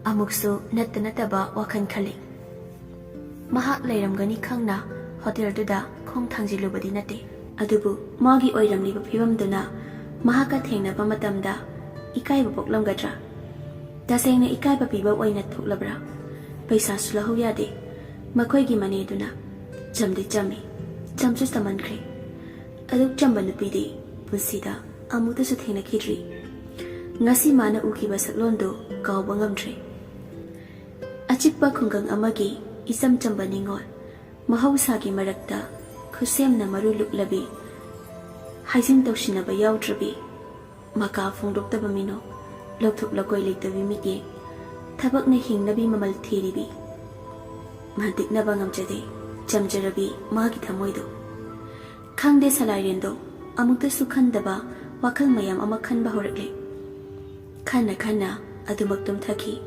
ꯑꯃꯨꯛꯁꯨ ꯅꯠꯇ ꯅꯠꯇꯕ ꯋꯥꯈꯜ ꯈꯜꯂꯤ꯫ ꯃꯍꯥꯛ ꯂꯩꯔꯝꯒꯅꯤ ꯈꯪꯅ ꯍꯣꯇꯦꯜꯗꯨꯗ ꯈꯣꯡ ꯊꯥꯡꯖꯤꯜꯂꯨꯕꯗꯤ ꯅꯠꯇꯦ꯫ ꯑꯗꯨꯕꯨ ꯃꯥꯒꯤ ꯑꯣꯏꯔꯝꯂꯤꯕ ꯐꯤꯕꯝꯗꯨꯅ ꯃꯍꯥꯛꯀ ꯊꯦꯡꯅꯕ ꯃꯇꯝꯗ ꯏꯀꯥꯏꯕ ꯄꯣꯛꯂꯝꯒꯗ꯭ꯔꯥ? ꯇꯁꯦꯡꯅ ꯏꯀꯥꯏꯕ ꯄꯤꯕ ꯑꯣꯏꯅ ꯊꯣꯛꯂꯕ꯭ꯔꯥ? ꯄꯩꯁꯥꯁꯨ ꯂꯧꯍꯧ ꯌꯥꯗꯦ꯫ ꯃꯈꯣꯏꯒꯤ ꯃꯅꯦꯗꯨꯅ ꯆꯝꯗꯤ ꯆꯝꯃꯤ, ꯆꯝꯁꯨ ꯆꯝꯃꯟꯈ꯭ꯔꯦ꯫ ꯑꯗꯨꯛ ꯆꯝꯕ ꯅꯨꯄꯤꯗꯤ ꯄꯨꯟꯁꯤꯗ ꯑꯃꯨꯛꯇꯁꯨ ꯊꯦꯡꯅꯈꯤꯗ꯭ꯔꯤ꯫ ꯉꯁꯤ ꯃꯥꯅ ꯎꯈꯤꯕ ꯁꯛꯂꯣꯟꯗꯨ ꯀꯥꯎꯕ ꯉꯝꯗ꯭ꯔꯦ꯫ ꯑꯆꯤꯛꯄ ꯈꯨꯡꯒꯪ ꯑꯃꯒꯤ ꯏꯆꯝ ꯆꯝꯕ ꯅꯤꯉꯣꯜ, ꯃꯍꯧꯁꯥꯒꯤ ꯃꯔꯛꯇ ꯈꯨꯠꯁꯦꯝꯅ ꯃꯔꯨ ꯂꯨꯛꯂꯕꯤ, ꯍꯥꯏꯖꯤꯟ ꯇꯧꯁꯤꯟꯅꯕ ꯌꯥꯎꯗ꯭ꯔꯕꯤ, ꯃꯀꯥ ꯐꯣꯡꯗꯣꯛꯇꯕ ꯃꯤꯅꯣꯛ, ꯂꯧꯊꯣꯛ ꯂꯧꯀꯣꯏ ꯂꯩꯇꯕꯤ ꯃꯤꯠꯌꯦꯡ, ꯊꯕꯛꯅ ꯍꯤꯡꯅꯕꯤ ꯃꯃꯜ ꯊꯤꯔꯤꯕꯤ, ꯃꯟꯇꯤꯛꯅꯕ ꯉꯝꯖꯗꯦ ꯆꯝꯖꯔꯕꯤ ꯃꯥꯒꯤ ꯊꯃꯣꯏꯗꯣ꯫ ꯈꯪꯗꯦ ꯁꯂꯥꯏꯔꯦꯟꯗꯣ, ꯑꯃꯨꯛꯇꯁꯨ ꯈꯟꯗꯕ ꯋꯥꯈꯜ ꯃꯌꯥꯝ ꯑꯃ ꯈꯟꯕ ꯍꯧꯔꯛꯂꯦ꯫ ꯈꯟꯅ ꯈꯟꯅ ꯑꯗꯨꯃꯛ ꯇꯨꯝꯊꯈꯤ꯫